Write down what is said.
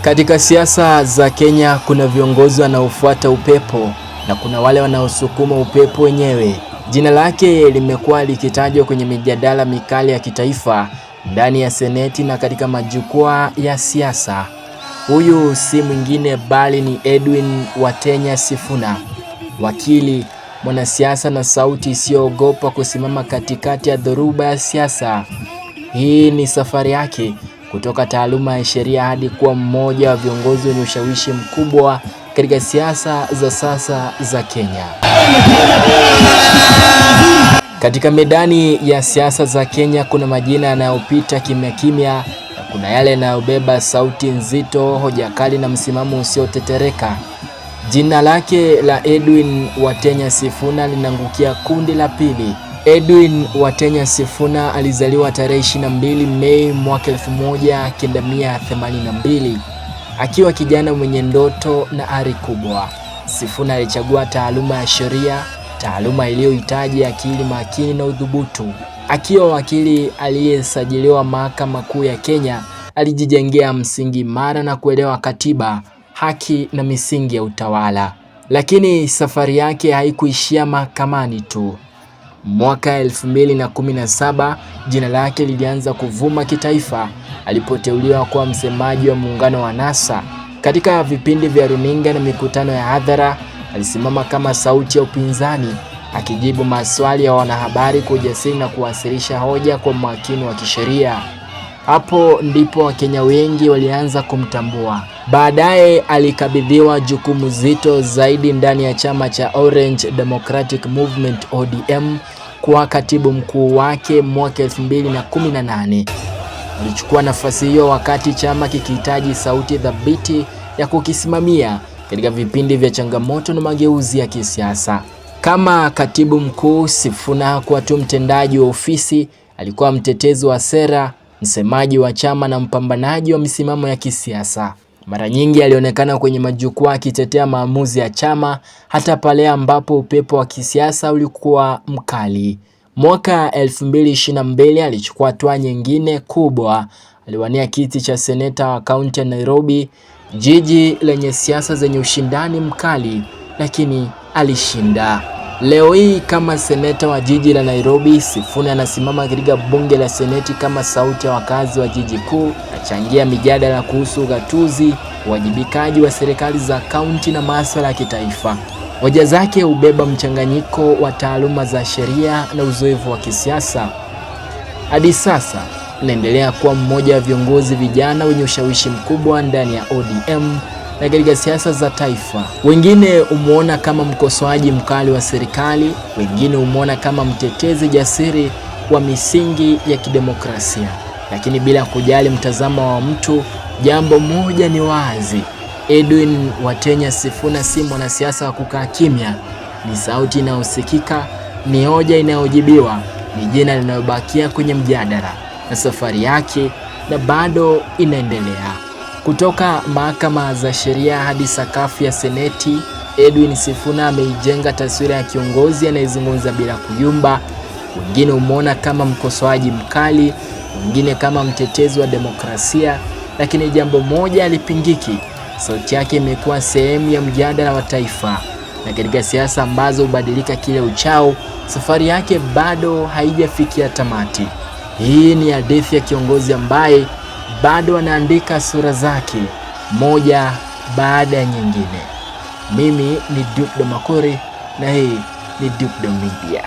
Katika siasa za Kenya kuna viongozi wanaofuata upepo na kuna wale wanaosukuma upepo wenyewe. Jina lake limekuwa likitajwa kwenye mijadala mikali ya kitaifa, ndani ya seneti na katika majukwaa ya siasa. Huyu si mwingine bali ni Edwin Watenya Sifuna, wakili, mwanasiasa na sauti isiyoogopa kusimama katikati ya dhoruba ya siasa. Hii ni safari yake kutoka taaluma ya sheria hadi kuwa mmoja wa viongozi wenye ushawishi mkubwa katika siasa za sasa za Kenya. Katika medani ya siasa za Kenya kuna majina yanayopita kimya kimya na kuna yale yanayobeba sauti nzito, hoja kali na msimamo usiotetereka. Jina lake la Edwin Watenya Sifuna linaangukia kundi la pili. Edwin Watenya Sifuna alizaliwa tarehe 22 Mei mwaka 1982 akiwa kijana mwenye ndoto na ari kubwa. Sifuna alichagua taaluma ya sheria, taaluma iliyohitaji akili makini na udhubutu. Akiwa wakili aliyesajiliwa Mahakama Kuu ya Kenya, alijijengea msingi imara na kuelewa katiba, haki na misingi ya utawala. Lakini safari yake haikuishia mahakamani tu. Mwaka 2017 jina lake lilianza kuvuma kitaifa alipoteuliwa kuwa msemaji wa muungano wa NASA. Katika vipindi vya runinga na mikutano ya hadhara, alisimama kama sauti ya upinzani, akijibu maswali ya wanahabari kwa ujasiri na kuwasilisha hoja kwa umakini wa kisheria. Hapo ndipo Wakenya wengi walianza kumtambua. Baadaye alikabidhiwa jukumu zito zaidi ndani ya chama cha Orange Democratic Movement ODM kuwa katibu mkuu wake mwaka 2018. Alichukua nafasi hiyo wakati chama kikihitaji sauti thabiti ya kukisimamia katika vipindi vya changamoto na mageuzi ya kisiasa. Kama katibu mkuu, Sifuna hakuwa tu mtendaji wa ofisi, alikuwa mtetezi wa sera, msemaji wa chama na mpambanaji wa misimamo ya kisiasa. Mara nyingi alionekana kwenye majukwaa akitetea maamuzi ya chama hata pale ambapo upepo wa kisiasa ulikuwa mkali. Mwaka 2022 alichukua hatua nyingine kubwa. Aliwania kiti cha seneta wa kaunti ya Nairobi, jiji lenye siasa zenye ushindani mkali, lakini alishinda. Leo hii kama seneta wa jiji la Nairobi, Sifuna anasimama katika bunge la seneti kama sauti ya wakazi wa jiji kuu, achangia mijadala kuhusu ugatuzi, uwajibikaji wa serikali za kaunti na masuala ya kitaifa. Hoja zake hubeba mchanganyiko wa taaluma za sheria na uzoefu wa kisiasa. Hadi sasa anaendelea kuwa mmoja wa viongozi vijana wenye ushawishi mkubwa ndani ya ODM na katika siasa za taifa. Wengine humwona kama mkosoaji mkali wa serikali, wengine humwona kama mtetezi jasiri wa misingi ya kidemokrasia. Lakini bila kujali mtazamo wa mtu, jambo moja ni wazi: Edwin Watenya Sifuna si mwanasiasa wa kukaa kimya. Ni sauti inayosikika, ni hoja inayojibiwa, ni jina linalobakia kwenye mjadala, na safari yake na bado inaendelea. Kutoka mahakama za sheria hadi sakafu ya seneti, Edwin Sifuna ameijenga taswira ya kiongozi anayezungumza bila kuyumba. Wengine humwona kama mkosoaji mkali, wengine kama mtetezi wa demokrasia, lakini jambo moja halipingiki: sauti yake imekuwa sehemu ya mjadala wa taifa. Na katika siasa ambazo hubadilika kila uchao, safari yake bado haijafikia tamati. Hii ni hadithi ya kiongozi ambaye bado anaandika sura zake moja baada ya nyingine. Mimi ni Duke Makori na hii ni Duke Media.